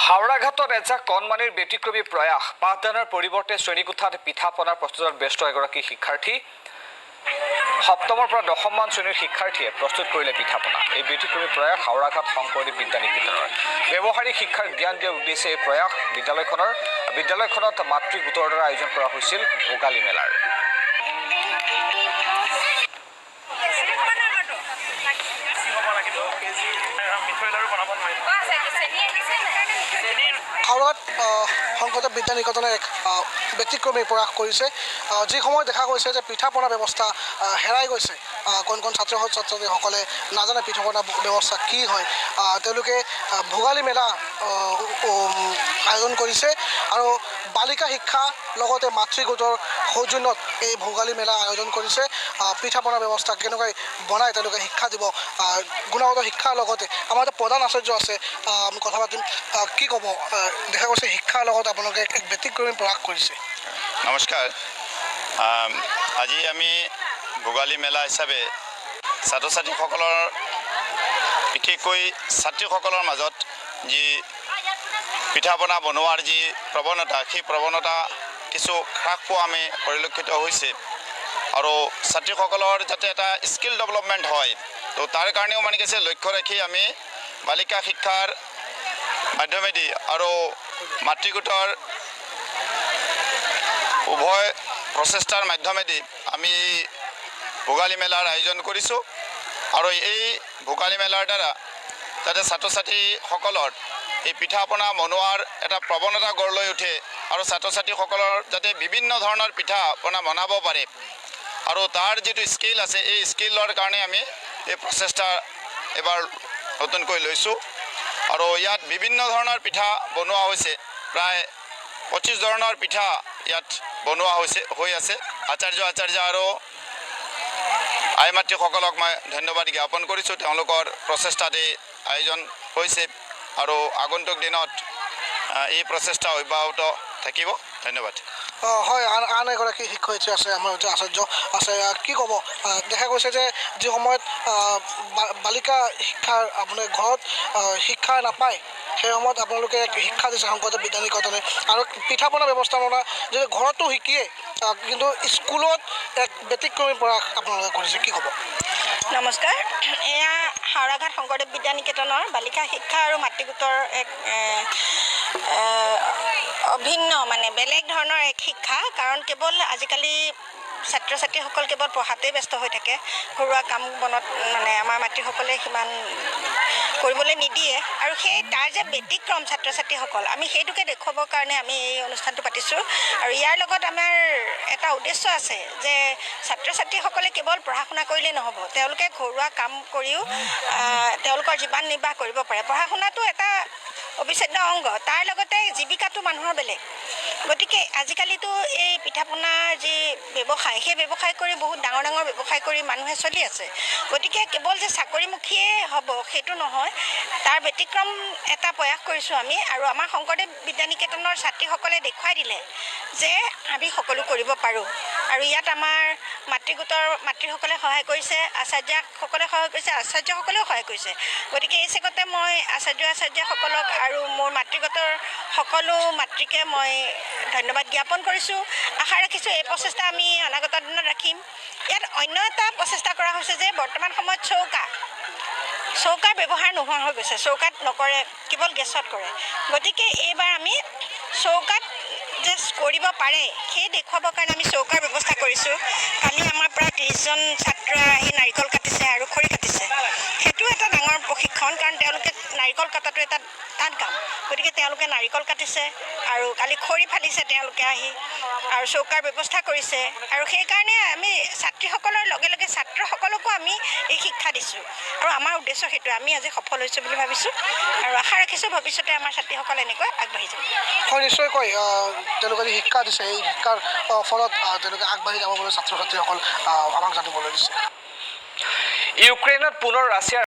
হাওৰাঘাটত এজাক কণমানিৰ ব্যতিক্ৰমী প্ৰয়াস। পাঠদানৰ পৰিৱৰ্তে শ্ৰেণীকোঠাত পিঠা পনা প্ৰস্তুতত ব্যস্ত এগৰাকী শিক্ষাৰ্থী। সপ্তমৰ পৰা দশমমান শ্ৰেণীৰ শিক্ষাৰ্থীয়ে প্ৰস্তুত কৰিলে পিঠা পনা। এই ব্যতিক্ৰমী প্ৰয়াস হাওৰাঘাট শংকৰদেৱ বিদ্যা নিকেতনৰ। ব্যৱহাৰিক শিক্ষাৰ জ্ঞান দিয়াৰ উদ্দেশ্যে এই প্ৰয়াস বিদ্যালয়খনৰ। বিদ্যালয়খনত মাতৃ গোটৰ দ্বাৰা আয়োজন কৰা হৈছিল ভোগালী মেলাৰ। হাওৰাত শংকৰদেৱ বিদ্যা নিকেতনে এক ব্যতিক্ৰমী প্ৰয়াস কৰিছে। যি সময়ত দেখা গৈছে যে পিঠা পনা ব্যৱস্থা হেৰাই গৈছে, কণ কণ ছাত্ৰ ছাত্ৰীসকলে নাজানে পিঠা পনা ব্যৱস্থা কি হয়, তেওঁলোকে ভোগালী মেলা আয়োজন কৰিছে আৰু বালিকা শিক্ষা লগতে মাতৃগোটৰ সৌজন্যত এই ভোগালী মেলা আয়োজন কৰিছে। পিঠা পনা ব্যৱস্থা কেনেকৈ বনায় তেওঁলোকে শিক্ষা দিব, গুণগত শিক্ষাৰ লগতে আমাৰ এটা প্ৰধান আচাৰ্য আছে, আমি কথা পাতিম। কি ক'ব, দেখা গৈছে শিক্ষাৰ লগত আপোনালোকে এক ব্যতিক্ৰমী প্ৰয়াস কৰিছে? নমস্কাৰ। আজি আমি ভোগালী মেলা হিচাপে ছাত্ৰ ছাত্ৰীসকলৰ, বিশেষকৈ ছাত্ৰীসকলৰ মাজত যি পিঠা পনা বনোৱাৰ যি প্ৰৱণতা, সেই প্ৰৱণতা কিছু হ্ৰাস পোৱা আমি পৰিলক্ষিত হৈছে আৰু ছাত্ৰীসকলৰ যাতে এটা স্কিল ডেভেলপমেণ্ট হয়, তো তাৰ কাৰণেও মানে কি লক্ষ্য ৰাখি আমি বালিকা শিক্ষাৰ মাধ্যমেদি আৰু মাতৃগোটৰ উভয় প্ৰচেষ্টাৰ মাধ্যমেদি আমি ভোগালী মেলাৰ আয়োজন কৰিছোঁ। আৰু এই ভোগালী মেলাৰ দ্বাৰা যাতে ছাত্ৰ ছাত্ৰীসকলৰ এই পিঠা পনা বনোৱাৰ এটা প্ৰৱণতা গঢ় লৈ উঠে আৰু ছাত্ৰ ছাত্ৰীসকলৰ যাতে বিভিন্ন ধৰণৰ পিঠা পনা বনাব পাৰে আৰু তাৰ যিটো স্কিল আছে, এই স্কিলৰ কাৰণে আমি এই প্ৰচেষ্টা এবাৰ নতুনকৈ লৈছোঁ। আৰু ইয়াত বিভিন্ন ধৰণৰ পিঠা বনোৱা হৈছে। প্ৰায় 25 ধৰণৰ পিঠা ইয়াত বনোৱা হৈছে, হৈ আছে। আচাৰ্য আচাৰ্য আৰু আই মাতৃসকলক মই ধন্যবাদ জ্ঞাপন কৰিছোঁ। তেওঁলোকৰ প্ৰচেষ্টাত এই আয়োজন হৈছে আৰু আগন্তুক দিনত এই প্ৰচেষ্টা অব্যাহত থাকিব। ধন্যবাদ। হয়, আন আন এগৰাকী শিক্ষয়িত্ৰী আছে আমাৰ সৈতে, আচাৰ্য আছে। কি ক'ব, দেখা গৈছে যে যি সময়ত বালিকা শিক্ষাৰ আপোনাৰ ঘৰত শিক্ষা নাপায়, সেই সময়ত আপোনালোকে এক শিক্ষা দিছে শংকৰদেৱ বিদ্যা নিকেতনে আৰু পিঠা পনা ব্যৱস্থাপনা যদি ঘৰতো শিকিয়ে, কিন্তু স্কুলত এক ব্যতিক্ৰমী প্ৰয়াস আপোনালোকে কৰিছে, কি ক'ব? নমস্কাৰ। এয়া হাওৰাঘাট শংকৰদেৱ বিদ্যা নিকেতনৰ বালিকা শিক্ষা আৰু মাতৃগোটৰ এক এ, এ, অভিন্ন, মানে বেলেগ ধৰণৰ এক শিক্ষা। কাৰণ কেৱল আজিকালি ছাত্ৰ ছাত্ৰীসকল কেৱল পঢ়াতেই ব্যস্ত হৈ থাকে। ঘৰুৱা কাম বনত মানে আমাৰ মাতৃসকলে সিমান কৰিবলৈ নিদিয়ে আৰু সেই তাৰ যে ব্যতিক্ৰম ছাত্ৰ ছাত্ৰীসকল, আমি সেইটোকে দেখুৱাবৰ কাৰণে আমি এই অনুষ্ঠানটো পাতিছোঁ। আৰু ইয়াৰ লগত আমাৰ এটা উদ্দেশ্য আছে যে ছাত্ৰ ছাত্ৰীসকলে কেৱল পঢ়া শুনা কৰিলেই নহ'ব, তেওঁলোকে ঘৰুৱা কাম কৰিও তেওঁলোকৰ জীৱন নিৰ্বাহ কৰিব পাৰে। পঢ়া শুনাটো এটা অবিচ্ছেদ্য অংগ, তাৰ লগতে জীৱিকাটো মানুহৰ বেলেগ। গতিকে আজিকালিতো এই পিঠা পনাৰ যি ব্যৱসায়, সেই ব্যৱসায় কৰি বহুত ডাঙৰ ডাঙৰ ব্যৱসায় কৰি মানুহে চলি আছে। গতিকে কেৱল যে চাকৰিমুখীয়ে হ'ব সেইটো নহয়, তাৰ ব্যতিক্ৰম এটা প্ৰয়াস কৰিছোঁ আমি। আৰু আমাৰ শংকৰদেৱ বিদ্যা নিকেতনৰ ছাত্ৰীসকলে দেখুৱাই দিলে যে আমি সকলো কৰিব পাৰোঁ। আৰু ইয়াত আমাৰ মাতৃগোটৰ মাতৃসকলে সহায় কৰিছে, আচাৰ্যাসকলে সহায় কৰিছে, আচাৰ্যসকলেও সহায় কৰিছে। গতিকে এই চেগতে মই আচাৰ্য আচাৰ্যসকলক আৰু মোৰ মাতৃগোটৰ সকলো মাতৃকে মই ধন্যবাদ জ্ঞাপন কৰিছোঁ। আশা ৰাখিছোঁ এই প্ৰচেষ্টা আমি অনাগত দিনত ৰাখিম। ইয়াত অন্য এটা প্ৰচেষ্টা কৰা হৈছে যে বৰ্তমান সময়ত চৌকাৰ ব্যৱহাৰ নোহোৱা হৈ গৈছে। চৌকাত নকৰে, কেৱল গেছত কৰে। গতিকে এইবাৰ আমি চৌকাত যে কৰিব পাৰে সেই দেখুৱাবৰ কাৰণে আমি চৌকাৰ ব্যৱস্থা কৰিছোঁ। কালি আমাৰ প্ৰায় 30জন ছাত্ৰ আহি নাৰিকল কাটিছে আৰু খৰি কাটিছে। সেইটো এটা ডাঙৰ প্ৰশিক্ষণ, কাৰণ তেওঁলোকে নাৰিকল কটাটো এটা টান কাম। গতিকে তেওঁলোকে নাৰিকল কাটিছে আৰু কালি খৰি ফালিছে তেওঁলোকে আহি আৰু চৌকাৰ ব্যৱস্থা কৰিছে। আৰু সেইকাৰণে আমি ছাত্ৰীসকলৰ লগে লগে ছাত্ৰসকলকো আমি এই শিক্ষা দিছোঁ আৰু আমাৰ উদ্দেশ্য সেইটোৱে। আমি আজি সফল হৈছোঁ বুলি ভাবিছোঁ আৰু আশা ৰাখিছোঁ ভৱিষ্যতে আমাৰ ছাত্ৰীসকল এনেকৈ আগবাঢ়ি যাব। হয়, নিশ্চয়কৈ তেওঁলোকে যি শিক্ষা দিছে, এই শিক্ষাৰ ফলত তেওঁলোকে আগবাঢ়ি যাব বুলি ছাত্ৰ ছাত্ৰীসকল আমাক জানিবলৈ দিছে। ইউক্ৰেইনত পুনৰ ৰাছিয়াৰ